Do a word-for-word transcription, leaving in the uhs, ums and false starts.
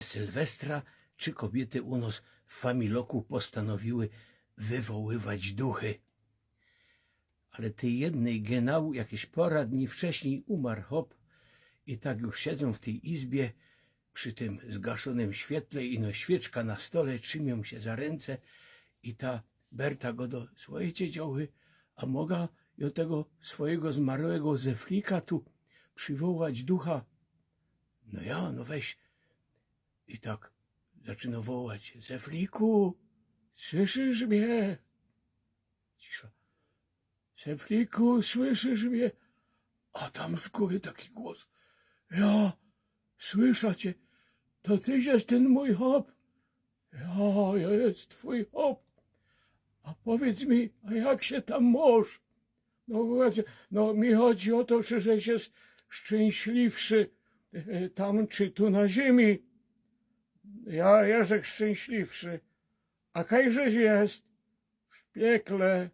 Sylwestra trzi kobiyty u nos w familoku postanowiły wywoływać duchy. Ale tyj jednyj genau jakeś pora dni wcześnij umarł chop i tak już siedzōm w tyj izbie przi tym zgaszonym świetle, ino świyczka na stole, trzimiōm sie za rynce i ta Berta godo: „Słuchejcie, dziołchy, a moga jo tego swojigo zmarłego Zefrika tu prziwołać ducha?” „No ja, no weź”. I tak zaczyno wołać: „Zefriku, słyszysz mie?” Cisza. „Zefriku, słyszysz mie?” A tam z gōry taki głos: „Ja, słysza cie, to tyś je tyn mōj chop?” „Ja, ja je twōj chop. A powiydz mi, a jak sie tam mŏsz?” „No, słuchejcie, no mi chodzi ô to, czy żech je szczynśliwszy, e, tam czy tu na ziymi.” „Ja, jeżech szczynśliwszy. A kaj żech je?” „W piekle.”